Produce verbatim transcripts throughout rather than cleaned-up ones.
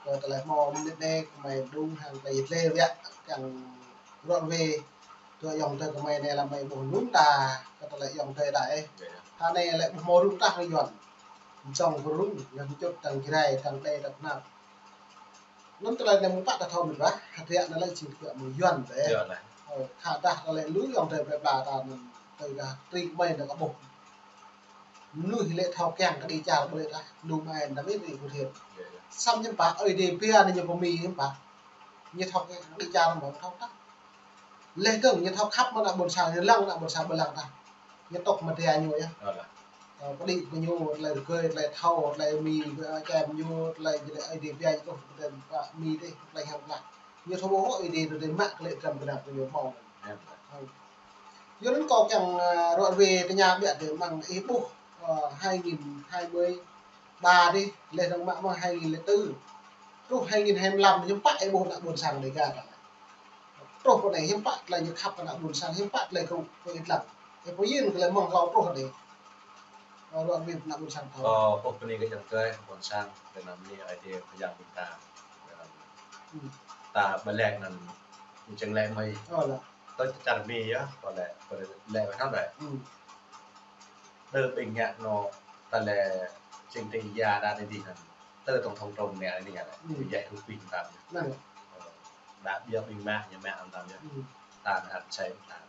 Tơlơi hmâo mơnit anai kơmơi đung hăng tơlơi yit lĕ biă kiăng rŏ wai. Tui ayŏng adơi kơmơi anai lăm mơi ƀuh lun ta, kơ tơlơi ayŏng adơi ta ih. Hă anai lĕ ƀuh hmâo rŭng tah rơyuan. Jŏng kơ rŭng, lĕ mčŭt tăng Jrai, tăng Đê, tăng Nap. Anŭn tơlơi anai mơ̆ng pă ta thâo mĭt wa, hơdră anai lĕ jing kơ mơ̆ng Yuan tơl. Yuan lah. Ơ, khă dah tơlơi lu ayŏng adơi plơi pla ta anŭn, tơlơi dah, tơlơi kơmơi anŭn kơ ƀuh. Mơnuih lĕ thâo kiăng kơ đĭ čar ƀơi lĕ dah, lu mai anŭn ta mĭt ri Phú Thiện. Samơ̆ hiư̆m pă, Ơi Adai pia anŭn ñu pơmĭn hiư̆m pă. Ñu thâo kiăng kơ đĭ čar mơ̆n thâo tah. Leh dơ̆ng ñu thâo khăp mơ̆ng ană ƀôn sang, ñu lăng ană ƀôn sang ƀơi lăng tah. Ñu tŏk mơdra ñu yơh. Ơ lah. Ơ, pơđĭ kơ ñu tơlơi rơgơi, tơlơi thâo, tơlơi mĭn, tơlơi čem ñu, tơlơi ñu lĕ Ơi Adai pia ñu tŏk mơdra pă mĭn dih, tơlơi hiam klă. Ñu thâo ƀuh Ơi Adai tơlơi mă kơ lĕ dram gơnam kơ ñu mơ̆n. Ơ. Yua anŭn kâo kiăng, ơ, rŏ wai tơña biă dih mơ̆ng ih ƀuh, ơ, hai nghìn hai mươi ba dih, leh dơ̆ng mă mơ̆ng hai nghìn lẻ tư. Truh hai nghìn hai mươi lăm hiư̆m pă ih ƀuh ană ƀôn sang Dega ta. Truh pơ anai hiư̆m pă tơlơi ñu khăp kơ ană ƀôn sang, hiư̆m pă tơlơi kơ, kơ ih lăng. Ih pơyơr kơ tơlơi mơ̆ng hlâo truh anai. Ơ, rŏ wai ană ƀôn sang thâo. Ơ, pơ̆k pơni kơ ayŏng adơi, ƀôn sang, kơ anăm ni ai tiê kơ yang ƀing ta. Kơ anăm. Hmm. Ta ƀơi lĕ anŭn, ñu čang lĕ mơi. Ơ lah. Tui čar Mi yơh, kơ lĕ, kơ lĕ wơ̆t hăng lĕ. Hmm. Tơ ƀing ngă anŭn, ta lĕ, chính trị gia đa đa dih anŭn. Tơ tổng thống Trump anai anai anai. Hmm. Ñu djai thu phí mơtam yơh. Anai. Ơ, đa biă ƀing mă, ñu mă mơtam yơh. Hmm. Ta anai ăt sai mơtam.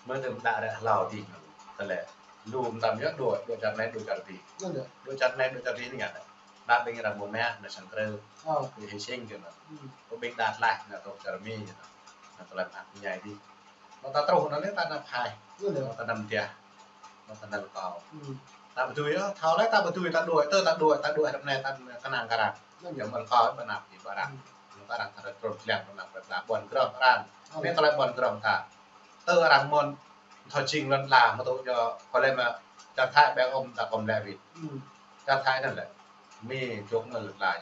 Mơ̆ tơm đa ră hlâo dih anŭn. Tơlơi lu mơtam yơh, dua, dua čar anai, dua čar dih. Anai. Dua čar anai, dua čar dih anai anai. Đa ƀing arăng mơ̆ mă, anai sang krơ. Ơ. Ƀing hi sing kơ anŭn. Hmm. Kơ ƀing đa tlaih, anai tŏk čar Mi anŭn. Anai tơlơi mă ñai dih. Mơ̆ ta truh anŭn lĕ ta nao phai. Anŭn lĕ. Mơ̆ ta nao mơdiah. Mơ̆ ta nao lơkâo. Hmm. Ta ƀu dưi yơh, thâo lĕ ta ƀu dưi ta đuaĭ, tơ ta đuaĭ, ta đuaĭ ră anai ta kơnang kơ arăng. Anŭn lĕ. Yua mơ̆ lơkâo ƀu nao pơ arăng. Hmm. Mơ̆ ta arăng thâo trôn kliăng ƀu nao pơ arăng, ƀuăn grŏm arăng. Anŭn lĕ. Anai tơlơi ƀuăn grŏm ta. Tơ arăng mơ̆n thâo jing lŏn ala mơ̆ tŭ yơh, kơ lĕ mơ̆ čar Thái ƀing ôm ta kơm lĕ wĭt. Hmm. Čar Thái anŭn lĕ. Mi čŏk mơ̆ lĕ lai.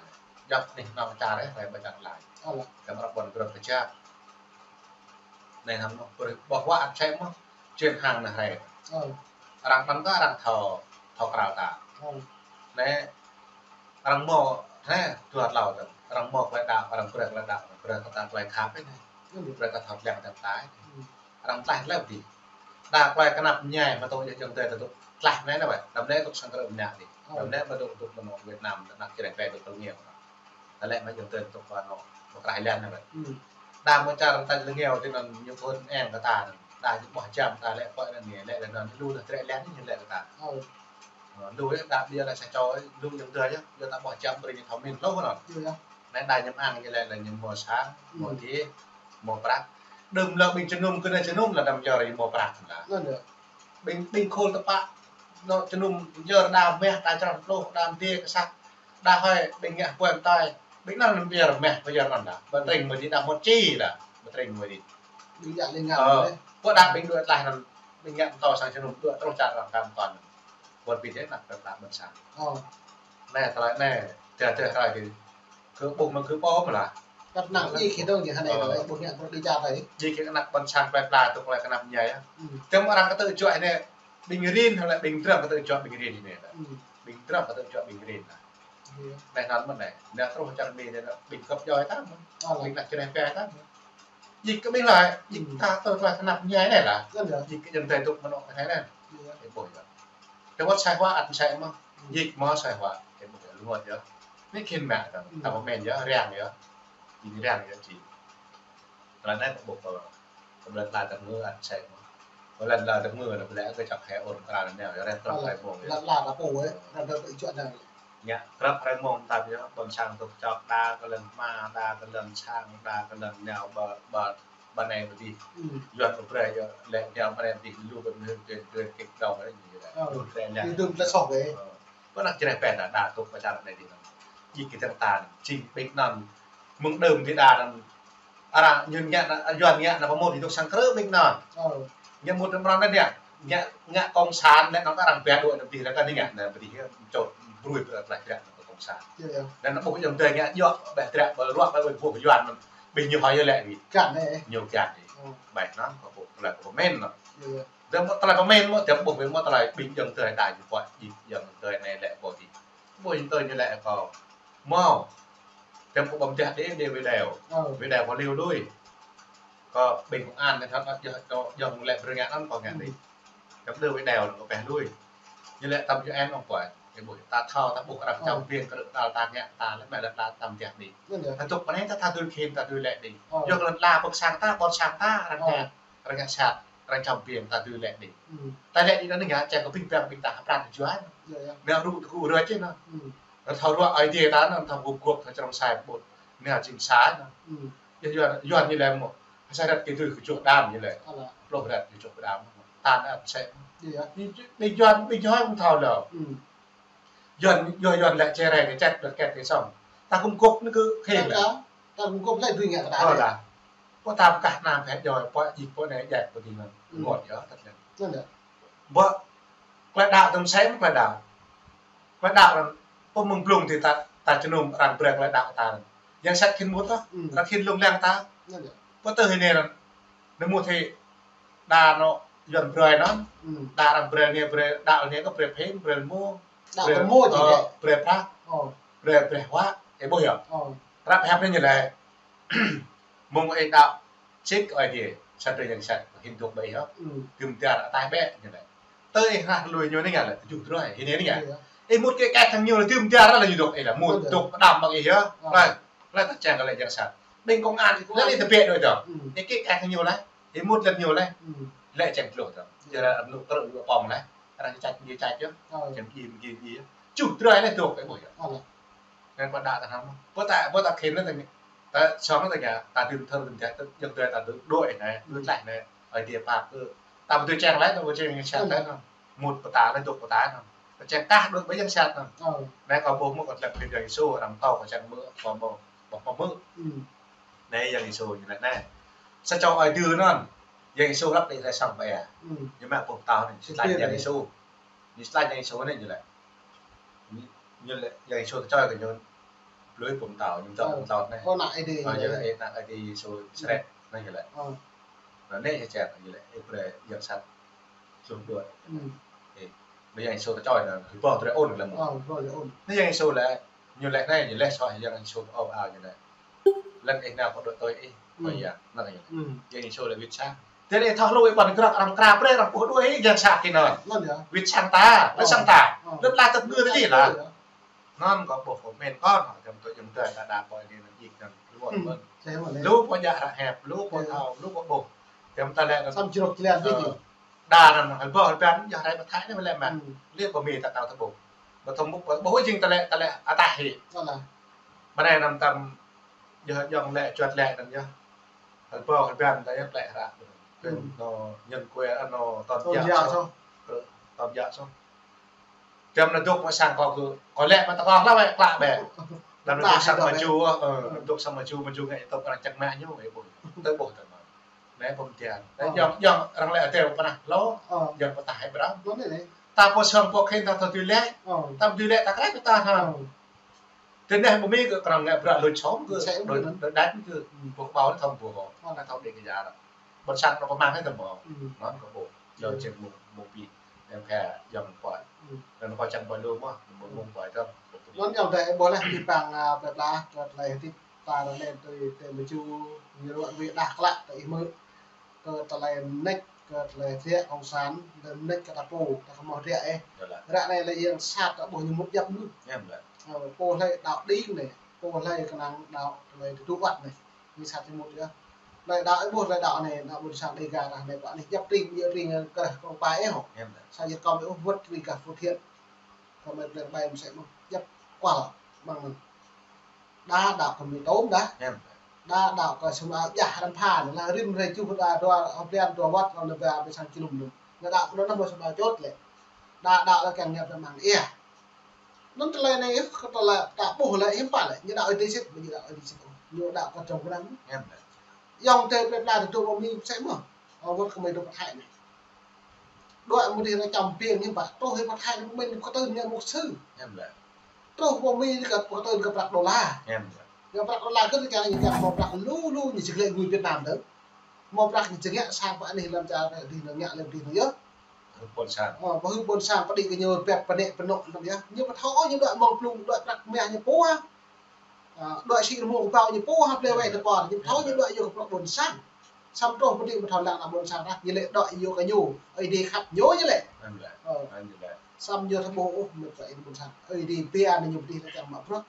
Djŏp anih nao čar ih, rai ƀơi čar lai. Ơ lah. Kơ mơ̆ arăng ƀuăn grŏm kơjăp. Anai hăm mơ̆, ƀuh wa ăt čĕ mơ̆, čen hăng anai rai. Ơ. Arăng ƀăn kơ arăng thâo, thâo krao ta. Ơ. Anai, arăng mơ̆, anai, dua hlâo dơ̆ng. Arăng mơ̆ tơlơi đaŏ, arăng brơi tơlơi đaŏ, arăng brơi kơ ta tơlơi khăp anai. Ơ. Brơi kơ ta thâo tlang tơm ta anai. Ơ. Arăng tlaih tơlơi dih. Đa tơlơi kơnăp mơñai mơ̆ tŭ yơh ayŏng adơi ta tŭ. Tlaih anai anai ƀă. Đăm lĕ tŭ sang krơ mơñai dih. Ơ. Đăm lĕ mơ̆ tŭ tŭ mơ̆ anŏ Việt Nam, tơnap Jrai Klei tŭ tơlơi ngiao. Tơlơi mơ̆ ayŏng adơi tŭ kơ anŏ, tŭ krah lĕ anai ƀă. Hmm. Đa mơ̆ čar ta lơngeo tui anŭn ñu phun eng kơ ta anŭn. Đa ñu ƀuh jam ta lĕ pơ anŭn anai, lĕ lĕ anŭn lu lĕ trĕ lĕ anai ñu lĕ kơ ta. Ơ. Ơ, lu lĕ đa ƀiă lĕ sa čô, lu ayŏng adơi yơh, yua ta ƀuh jam brơi ñu thâo mĭn hlâo kơ anŭn. Yơh, yơh. Anai đa ñu mơ̆ng ñu lĕ lĕ ñu mơ̆ sang, mơ̆ dih, mơ̆ prăk. Đưm lŏ ƀing jơnum kơ anai jơnum lĕ đăm yơr ñu mơ̆ prăk anŭn. Anŭn yơh. Ƀing, ƀing khul tơpă, anŏ jơnum yơr đa meh, đa črăn pluh, đa mdê kơsăh. Đa hơi ƀing ngă puai mơtai. Ƀing anŭn yơr meh, pơyơr anŭn đa. Ƀu tring mơ̆ dih đa mơ̆ či đa. Ƀu tring mơ̆ dih. Ƀing ngă lĕ ngă. Ơ, lĕ. Pơ đa ƀing đuaĭ tlaih anŭn, ƀing ngă mơtâo sang jơnum đuaĭ truh čar arăng kăm kon. Ƀuăn ƀĭt yơh anăp kơ ta ƀuăn sang. Ơ. Anai, tơlơi anai, tơlơi, tơlơi dih. Kơ ƀuh mơ̆ kơ pô mơ̆ lah. Kăt năng ih kơ dong jing hơnai. Ơ. Tơlơi ƀuh ngă brơi đĭ čar tơlơi. Jing kơ anăp ƀuăn sang plơi pla tŭ tơlơi kơnăp mơñai yơh. Hmm. Tơm arăng kơ tơlơi juă anai, ƀing rin hă lĕ ƀing dram kơ tơlơi juă ƀing rin anai. Hmm. Ƀing dram kơ tơlơi juă ƀing rin lah. Yơh. Anai anŭn mơ̆n anai. Anai truh čar Mi anai, ƀing gơ̆p djuai ta mơ̆n. Ơ. Ƀing anăp čơneh pia ta mơ̆n. Jing kơ ƀing laĭ, jing ta tơlơi kơnăp mơñai anai lah. Anŭn yơh. Jing kơ ayŏng adơi tŭ mơ̆ anŏ kơ anai anai. Yơh. Ih ƀuh yơh. Tơwơ̆t sai hua ăt sai mơ̆. Jing mơ̆ sai hua. Ih ƀuh yơh, lu mơ̆ yơh. Anai khĭn mă ta. Hmm. Ta pơmĭn yơh, riăng yơh. Jing riăng yơh jing. Tơlơi anai ƀuh kơ. Kơ ƀlĕ tơlơi tơngư ăt sai mơ̆. Kơ lĕ tơlơi tơngư anai ƀlĕ kơ čăp hĕ ôn kra anai yơh, rĕ krăp rai mơ̆ng yơh. Lăp la ta pô yơh, ră anai tơlơi juă anai. Ngă krăp rai mơ̆ng ta yơh, ƀuăn sang tŭ čŏk đa kơ lŏn hma, đa kơ lŏn sang, đa kơ lŏn nao ƀă, ƀă, ƀă anai ƀă dih. Hmm. Yuan kơ brơi yơh, lĕ nao ƀă anai ƀă dih, lu ƀă mơ̆ hưn tuyên, tuyên kĕ dong anai yơh. Ơ. Lu brơi anai. Lu brơi soh yơh. Ơ. Ƀu năng čơneh pia ta, đa tŭ pơ čar anai dih. Jing kơ tơlơi ta, jing ƀing anŭn. Mơ̆ng đưm dih đa anŭn. Arăng ñu ngă anŭn, Yuan ngă anŭn pơmŭt dih tŭ sang krơ ƀing anŭn. Ơ. Ngă mŭt anŭn anai dih. Ngă, ngă cộng sản lĕ anŭn arăng pia đuaĭ anŭn dih lĕ kơ anai ngă, anŭn ƀă dih čŏk brơi brơi tơlơi jrăk anŭn cộng sản. Yơh, yơh. Anŭn ƀuh ayŏng adơi ngă juă, ƀĕ jrăk, ƀĕ ruă, ƀĕ ƀuh Yuan anŭn. Ƀing ñu hơi yơh lĕ wĭt. Kăn anai. Ñu kăn dih. Ơ. Ƀĕ anŭn, kơ ƀuh tơlơi kơ pơmĭn anŭn. Yơh, yơh. Tơm mơ̆ tơlơi pơmĭn mơ̆, tơm ƀuh ƀing mơ̆ tơlơi ƀing ayŏng adơi đa ñu pơhiăp, ƀing ayŏng adơi anai lĕ pô dih. Ƀuh ayŏng adơi ñu lĕ kơ. Mơ̆. Tơm kơ ƀơ̆m teh đĭ, đĭ wơ̆t đeo. Ơ. Wơ̆t đeo kơ liu lui. Kơ ƀing công an anai thâo, yơh, yơh, yơh, lĕ brơi ngă anŭn kơ ngă đĭ. Tơm đơ wơ̆t đeo kơ pĕh lui. Ñu lĕ tơm yơh anŭn kơ. Ơ ƀuh, ta thâo, ta ƀuh arăng čăm biêng kơ rơ̆k tal ta ngă ta lĕ mă lĕ ta tơm teh đĭ. Anŭn yơh. Ta dŏ pơ anai ta, ta tui khĭn, ta tui lĕ đĭ. Ơ. Yơh kơ lĕ la pơk sang ta, ƀôn sang ta, arăng ngă. Arăng ngă sat, arăng čăm biêng, ta tui lĕ đĭ. Ta lĕ đĭ anŭn ngă, čang kơ ƀing ƀing ƀing ta hơprăn juai. Yơh, yơh. Nao rŭ tơgŭ rơ̆k čih anŭn. Ta thâo ruă Aê Diê ta anŭn, ta thâo gŭp gŭp, ta črông sai ƀut. Nao jing sai anŭn. Yơh, Yuan, Yuan ñu lĕ mơ̆. Sa rơ̆k kơ tui kơčuh đam ñu lĕ. Ală. Pluh rơ̆k kơčuh đam. Ta anŭn sĕ. Yơh, yơh. Đĭ, đĭ Yuan, đĭ Yuan kơ thâo lĕ. Yuan, Yuan, Yuan lĕ čơrai kơ čăt, lĕ kĕt kơ song. Ta kŭm gŭp anŭn kơ khĭn lĕ. Ta kŭm gŭp lĕ đuaĭ ngă ta. Ơ, đa. Pô ta pơkah anăm pĕ joi, pô jing pô anai jăk pô ti anŭn. Ngot yơh, tơl anŭn. Anŭn yơh. Ƀuh, klĕ đaŏ tơm sem klĕ đaŏ. Klĕ đaŏ anŭn, pô mơ̆ng blung ti ta, ta jơnum arăng brơi klĕ đaŏ ta. Yang sat khĭn mŭt ta, arăng khĭn lông lăng ta. Anŭn yơh. Pô tơ hĭ anai anŭn, anŭn mŭt hĭ đa anŏ Yuan brơi anŭn. Đa arăng brơi anai brơi, đaŏ anai kơ brơi phim, brơi mô. Đaŏ brơi, tơm mô jing ơ, lĕ. Brơi prăk. Ơ. Brơi, brơi huă, ơ ƀuh yơh. Ơ. Prăk hăp anai ñu lĕ. Mơ̆ng ih đaŏ čih kơ Aê Diê, sa drơi yang sat, hĭn dŏ ƀơi ih yơh. Tơm dar ataih ƀĕ, ñu lĕ. Tơ ih hơngah lui ñu anai ngă lĕ, tơjuh drơi, hĭn anai ngă. Ih mŭt kơ kah hăng ñu lĕ, tơm dar lĕ ñu dŏ, ih lĕ mŭt dŏ pơđăm ƀơi ih yơh. Lĕ, lĕ ta čang kơ lĕ yang sat. Ƀing công an, lĕ ih tơbiă đôč dŏ. Ih kơ kah hăng ñu lĕ, ih mŭt lĕ ñu lĕ. Lĕ čang tơluh dŏ. Jơra anŭn kơ rơ̆k ƀơ̆ng lĕ, arăng čăt ñu čăt yơh. Čang ƀing ƀing ƀing yơh. Tơjuh drơi anai dŏ, ih ƀuh yơh. Anŭn pơđaŏ ta hăng. Pô ta, pô ta khĭn anŭn ta, ta song ta ngă, ta dưm thơr dưm jăk, ta jơk drơi ta dưm đuaĭ anai, đuaĭ tlaih anai. Aê Diê pap kơ. Ta ƀu dưi čang laih, ta ƀu čang yang sat laih anŭn. Mŭt pơta laih, dŏ pơta anŭn. Ta čang kah đuaĭ ƀơi yang sat anŭn. Anai kâo ƀuh mơ̆ kâo tlĕ phim Yang Yêsu, arăng tâo kâo čang mơ̆, kâo mơ̆, kâo mơ̆ mơ̆. Anai Yang Yêsu ñu lĕ anai. Sa čô Aê Diê anŭn. Yang Yêsu lăp đĭ rai sang pơ ia. Ñu mă pơtao anai, sĭt laih Yang Yêsu. Ñu sĭt laih Yang Yêsu anai ñu lĕ. Ñu, ñu lĕ, Yang Yêsu tơčoi kơ ñu lui pơtao, ñu tơčoi pơtao anai. Ơ, ană Aê Diê. Ơ, ñu lĕ, ană Aê Diê Yêsu Sret anai ñu lĕ. Ơ. Anai ñu čang, ñu lĕ, ih brơi yang sat. Sum đuaĭ. Ơ, anai Yang Yêsu tơčoi anai, rơbâo drơi ôn lĕ mơ̆. Ơ, rơbâo drơi ôn. Anai Yang Yêsu lĕ, ñu lĕ anai, ñu lĕ soh Yang Yêsu ôp ao ñu lĕ. Lăng ih nao pơ đuaĭ tui ih, pơ ia, anŭn yơh. Yang Yêsu lĕ wĭt sang. Tơl ih thâo lui ƀơi anŭn grŏk arăng krap brơi arăng puh đuaĭ ih, yang sat kơ anŭn. Anŭn yơh. Wĭt sang ta, wĭt sang ta. Lĕ la tơp ngư tơl ih la. Anŭn kâo ƀuh kâo mĭn kâo, jăm tui jăm tui ta đa pơ anai anŭn jik anŭn. Lu pô djă ră hep, lu pô thâo, lu pô ƀuh. Jăm ta lĕ anŭn. Samơ̆ jrŏk jơlan ƀiă. Đa anŭn hơl ƀơ̆ hơl ƀiă, yơh rai pơthai anai lĕ mơ̆n. Lĕ pơmĭn ta thâo tơƀuh. Ƀu thâo ƀuh, ƀuh jing ta lĕ, ta lĕ ataih hĭ. Ƀơi anai anŭn tơm Yơh, yơh lĕ, juăt lĕ anŭn yơh. Hơl ƀơ̆ hơl ƀiă ta yơh lĕ hră. Kơ anŏ nhân quyền, anŏ tôn giáo soh. Tôn giáo soh. Ơ, tôn giáo soh. Tơm anŭn dŏ mơ̆ sang kâo kơ, kâo lĕ mă ta kâo lăp wĕ klă ƀĕ. Đăm anŭn dŏ sang mă jŭ, ơ, dŏ sang mă jŭ, mă jŭ ngă tơm arăng čang mă ñu, ơ, ƀuh. Tơ ƀuh tơm. Anai pơm tian. Anai yơh, yơh arăng lĕ adai pơnah lŏ, yơh pơtah hai brăm. Ta pô sang pô khĭn ta tui lĕ. Ta tui lĕ ta krăp ta hă. Tơdah ƀu mĭn kơ arăng ngă bruă lŏn čŏng kơ, sĕ đôč, đôč đač kơ, ƀu kơ ƀâo anai thâo ƀuh hŏ. Anai thâo đĭ kơ yar. Ƀôn sang anŏ pơmang anai tơm hŏ. Anŭn kơ ƀuh. Lŏn čĕng mơ̆ng, mơ̆ng pi. Yang kơ yang kuat. Anŭn kơ čang ƀơi lu mơ̆, mơ̆ng, mơ̆ng kuat tơm. Anŭn yơh dêh ƀuh lĕ pi pang, a, pơtla, kơ tơlơi hơdip ta ră anai tui, tui mơju, ñu ruă wĭ đah klă, tui ih mơ̆. Kơ tơlơi mơneč, kơ tơlơi triă cộng sản, tơlơi mơneč kơ ta pô, ta kơ mơ̆ triă ih. Ră anai lĕ yang sat ta ƀuh ñu mŭt djăp lu. Ơ, pô hlơi đaŏ đing anai, pô hlơi kơnang đaŏ tơlơi tơdu wăt anai. Ñu sat ñu mŭt yơh. Tơlơi đaŏ ih ƀuh, tơlơi đaŏ anai, đaŏ ƀôn sang Đêga anai, pô anai djăp tring, djăp tring kơ kông pai ih hŏ. Sa jơt kông ih ƀuh wơ̆t tring kơ Phú Thiện. Kơ mơi plĕng ƀai mơsĕ mơ̆, djăp kual, ƀăng anŭn. Đa đaŏ kơ mơ̆ tôm đa. Đa đaŏ kơ sum ao djah răm pha, la rim rai čuh đa dua, hơplian dua wăt, kơ nao ba ƀơi sang čilum anŭn. Đa đaŏ kơ anŭn mơ̆ sum ao čôt lĕ. Đa đaŏ lĕ kiăng ngă pơmang ia. Anŭn tơlơi anai, kơ tơlơi ta ƀuh lĕ, hiư̆m pă lĕ, ñu đaŏ Aê Diê sĭt, ƀu ñu đaŏ Aê Diê sĭt ôh. Ñu đaŏ kơ trong pơnăm. Yŏng tơ plĕ pla tơdruă ƀu mĭn mơsĕ mơ̆. Ơ, wơ̆t kơ mơi dŏ pơthai anai. Đuaĭ mơ̆ dih anai čăm biêng hiư̆m pă, truh hĭ pơthai anai pơmĭn pơkơtưn ngă mục sư. Truh pơmĭn kơ pơkơtưn kơ prăk đôla. Ngă prăk đôla kơ tơčang ñu kiăng hmâo prăk lu lu ñu či glĕ ngui Việt Nam tơ. Hmâo prăk ñu či ngă sang pơ anih lăm čar dih anai ngă lăm dih anai yơh. Ƀôn sang. Ơ, pơhư̆ ƀôn sang pơđĭ kơ ñu pĕp pơnĕ pơnŏ anŭn yơh. Ñu pơthâo ñu đuaĭ mơ̆ng plung đuaĭ prăk mah ñu pô. Ơ, đuaĭ sĭ rơmô kơbao ñu pô hăp lĕ wai tơpă, ñu thâo ñu đuaĭ yua kơ bruă ƀôn sang. Samơ̆ truh pơđĭ mơ̆ thâo lăng ană ƀôn sang ră, ñu lĕ đuaĭ yua kơ ñu, Ơi Adai khăp ñu ñu lĕ. Em lĕ. Ơ. Em lĕ. Samơ̆ ñu thâo ƀuh ôh, mơ̆ tơlơi ƀôn sang. Ơi Adai pia anai ñu pơđĭ lĕ kiăng mă bruă.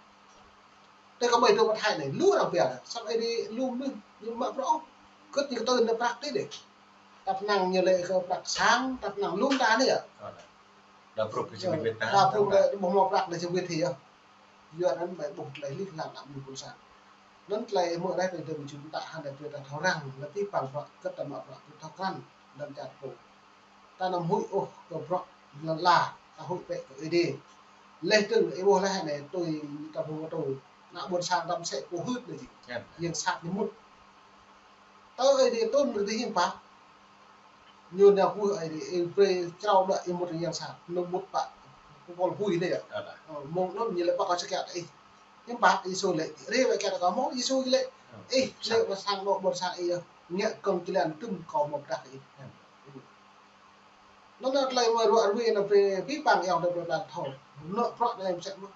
Tơdah kơ ƀai tơ pơthai anai, lu arăng pia anai. Samơ̆ Ơi Adai lu mơnuih, ñu mă bruă ôh. Kơ̆t ñu kơ tơl anai prăk tih dih. Tăp năng ñu lĕ kơ prăk sang, tăp năng lu ta anai yơh. Ơ, đa prăk kơ čơwit ta. Đa prăk lĕ, ƀu hmâo prăk lĕ čơwit hĭ yơh. Yua anŭn ƀai ƀuh tơlơi lih lăng ană mơnuih ƀôn sang. Anŭn tơlơi mơ̆ anai tơlơi dơ̆ng jum ta hăng tơlơi ta thâo răng, lĕ pih păng bruă, kơ̆t ta mă bruă, kơ̆t thâo krăn, lăm čar pô. Ta anăm huĭ ôh kơ bruă lŏn ala, ta huĭ bĕ kơ Ơi Adai. Leh tơ̆ng ih ƀuh leh anai tui ta ƀuh tui, ană ƀôn sang ta mơsĕ pô hưt anai či. Yang sat ñu mŭt. Tơ Ơi Adai tŭn kơ tih hiư̆m pă. Ñu nao huĭ Ơi Adai, ih brơi črâo đuaĭ ih mŭt yang sat, ñu mŭt pă, pơpul huĭ anai yơh. Ơ, mơ̆ng anŭn ñu lĕ pă kơ sơkiă ih. Hiư̆m pă, Yêsu lĕ, rê wai kiăng kơ mơ̆, Yêsu lĕ, ih, lĕ ƀôn sang anŏ ƀôn sang ih yơh, ngă kơ̆ng jơlan tŭm kâo mơ̆ pơdah ih. Anŭn tơlơi mơ̆ ruă rui anŭn pih păng ayŏng adơi plơi pla thâo. Anŏ bruă anai mơsĕ mơ̆.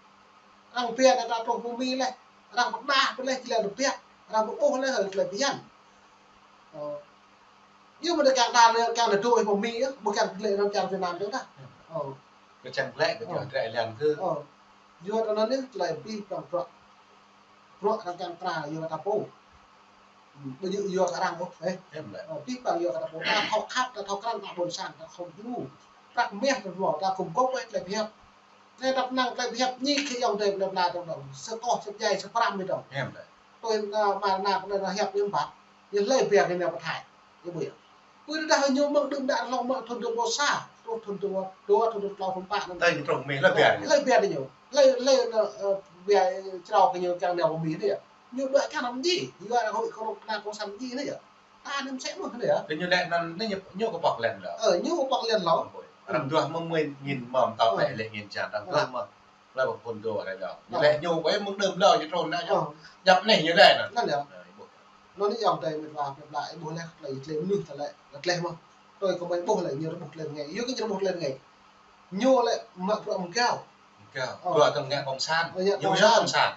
Arăng pia ta truh pơ Mi leh. Arăng pơdah pơ leh jơlan rơpiah. Arăng pơƀuh leh tơlơi bơyan. Ơ. Yua mơ̆ ta kiăng ta, kiăng ta dŏ pơ Mi yơh, ƀu kiăng lĕ lăm čar Việt Nam dŏ ta. Ơ. Kơ čang lĕ kơ čang trĕ lăng kơ. Ơ. Yua anŭn anai tơlơi pih păng bruă. Bruă arăng kiăng tra yua kơ ta pô. Ƀu djơ̆ yua kơ arăng ôh, ơ. Em lĕ. Ơ, pih păng yua kơ ta pô. Ta thâo khăp, ta thâo krăn, ta ƀôn sang, ta khŏm djru. Prăk mah ta hmâo, ta khŏm gŏp wai tơlơi pơhiăp. Anai tăp năng tơlơi pơhiăp ñu kơ ayŏng adơi plơi pla dŏng dŏng. Sa koh, sa jai, sa pram mơ̆ dŏng. Em lĕ. Tui anai mơ̆ anai kơ anai pơhiăp ñu ƀă. Ñu hlơi pia kơ ñu pơthai. Ñu ƀu yơh. Pơ tơdah ñu mơ̆ng đưm đă hlŏng mơ̆ thun dua pluh sa, truh thun dua, dua thun dua pluh pă anŭn. Tơl ñu truh Mi hlơi pia ñu. Hlơi pia ñu. Hlơi, hlơi anŭn, ơ, pia črâo kơ ñu kiăng nao pơ Mi anai yơh. Ñu đuaĭ kiăng anăm ji, yua anŭn huĭ kơ anŭn kơnuk kơna cộng sản ji anai yơh. Ta anăm mơsĕ mơ̆ anai yơh. Tơ ñu lĕ anŭn, anai ñu, ñu kơ pŏk lĕ lŏ. Ơ, ñu kơ pŏk lĕ lŏ. Ơ, ƀu ih. Arăng duah mơ̆ mười nghìn mơ̆, tơl lĕ lĕ nghìn čan, arăng duah mơ̆. Lĕ ƀu phun dua anai lŏ. Ñu lĕ ñu ƀu mơ̆ng đưm lŏ, ñu truh anai ñu. Djăp anai ñu lĕ anŭn. Anŭn yơh. Ơ, ih ƀuh. Anŭn anai ayŏng adơi met wa, met wa, ih ƀuh leh tơlơi tơlơi mơnuih ta lĕ, leh mơ̆. Tui kơ mơi ƀuh lĕ, ñu rơbuh tơlơi rơngai. Yua kơ ñu rơbuh tơlơi rơngai. Ñu lĕ mă bruă mơgao. Mơgao. Ơ. Bruă tơlơi ngă cộng sản. Ơ, ngă cộng sản. Ñu cộng sản.